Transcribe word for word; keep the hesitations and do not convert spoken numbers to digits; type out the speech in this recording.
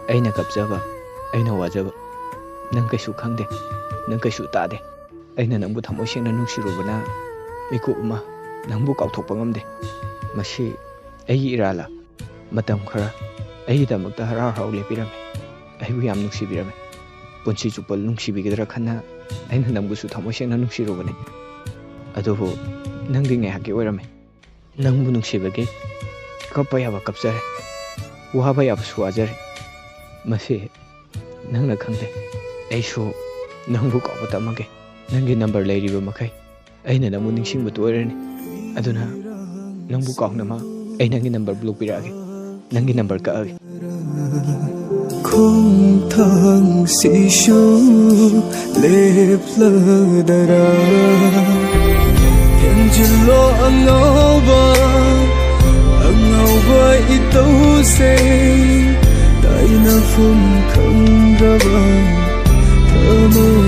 ꯑꯩꯅ ꯀꯞꯆꯕ, ꯑꯩꯅ ꯋꯥꯖꯕ ꯅꯪ ꯀꯩꯁꯨ ꯈꯪꯗꯦ, ꯅꯪ ꯀꯩꯁꯨ ꯇꯥꯗꯦ꯫ ꯑꯩꯅ ꯅꯪꯕꯨ ꯊꯃꯣꯏ ꯁꯦꯡꯅ ꯅꯨꯡꯁꯤꯔꯨꯕꯅ ꯃꯤꯀꯨꯞ ꯑꯃ ꯅꯪꯕꯨ ꯀꯥꯎꯊꯣꯛꯄ ꯉꯝꯗꯦ꯫ ꯃꯁꯤ ꯑꯩꯒꯤ ꯏꯔꯥꯜꯂ? ꯃꯇꯝ ꯈꯔ ꯑꯩꯒꯤꯗꯃꯛꯇ ꯍꯔꯥꯎ ꯍꯔꯥꯎ ꯂꯦꯞꯄꯤꯔꯝꯃꯤ, ꯑꯩꯕꯨ ꯌꯥꯝ ꯅꯨꯡꯁꯤꯕꯤꯔꯝꯃꯤ꯫ ꯄꯨꯟꯁꯤ ꯆꯨꯞꯄ ꯅꯨꯡꯁꯤꯕꯤꯒꯗ꯭ꯔꯥ ꯈꯟꯅ ꯑꯩꯅ ꯅꯪꯕꯨꯁꯨ ꯊꯃꯣꯏ ꯁꯦꯡꯅ ꯅꯨꯡꯁꯤꯔꯨꯕꯅꯤ꯫ ꯑꯗꯨꯕꯨ ꯅꯪꯗꯤ ꯉꯥꯏꯍꯥꯛꯀꯤ ꯑꯣꯏꯔꯝꯃꯤ꯫ ꯅꯪꯕꯨ ꯅꯨꯡꯁꯤꯕꯒꯤ ꯀꯞꯄ ꯌꯥꯕ ꯀꯞꯆꯔꯦ, ꯋꯥꯕ ꯌꯥꯕꯁꯨ ꯋꯥꯖꯔꯦ꯫ ꯃꯁꯤ ꯅꯪꯅ ꯈꯪꯗꯦ꯫ ꯑꯩꯁꯨ ꯅꯪꯕꯨ ꯀꯥꯎꯕ ꯇꯝꯃꯒꯦ꯫ ꯅꯪꯒꯤ ꯅꯝꯕꯔ ꯂꯩꯔꯤꯕ ꯃꯈꯩ ꯑꯩꯅ ꯅꯪꯕꯨ ꯅꯤꯡꯁꯤꯡꯕꯗꯨ ꯑꯣꯏꯔꯅꯤ꯫ ꯑꯗꯨꯅ ꯅꯪꯕꯨ ꯀꯥꯎꯅꯕ ꯑꯩ ꯅꯪꯒꯤ ꯅꯝꯕꯔ ꯕ꯭ꯂꯣꯛ ꯄꯤꯔꯛꯑꯒꯦ, ꯅꯪꯒꯤ ꯅꯝꯕꯔ ꯀꯛꯑꯒꯦ꯫ ꯈꯣꯡꯊꯥꯡꯁꯤꯁꯨ ꯂꯦꯞꯂꯗꯔꯥ? ꯍꯦꯟꯖꯤꯜꯂꯣ ꯑꯉꯥꯎꯕ, ꯑꯉꯥꯎꯕ ꯏꯇꯧꯁꯦ, ꯇꯥꯏꯅꯐꯝ ꯈꯪꯗ꯭ꯔꯕ ꯊꯃꯣꯏ